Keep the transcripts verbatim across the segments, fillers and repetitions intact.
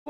O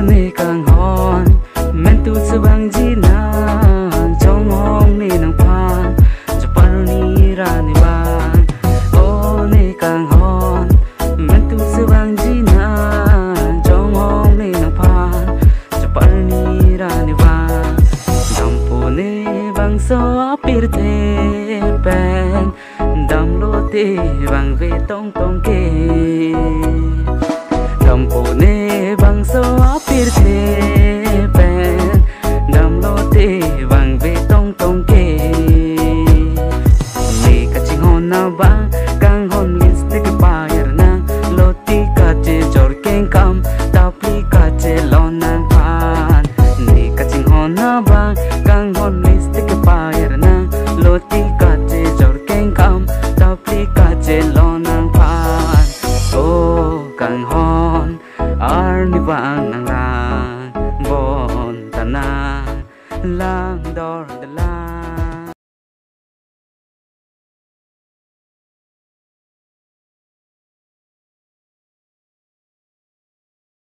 ne kanghon, mentu chevangji nang, chonghong ne nangphan, chepar ni ra ne vang. O ne kanghon, mentu chevangji nang, chonghong ne nangphan, chepar ni ra ne vang. Dampo ne bangso apirthe pen, damlote vangve tongtong ke. Dampo ne bangso apirthe pen, damlote vangve tongtong ke. Ne kachinghon abang, kanghon lipstick pair nang, loti kachejor kengkam, tapli kachelon nangphan. Ne kachinghon abang, kanghon lipstick pair nang, loti kachejor kengkam, tapli kachelon nangphan. O kanghon, arni vang nanglang, bonta nang langdor dalang.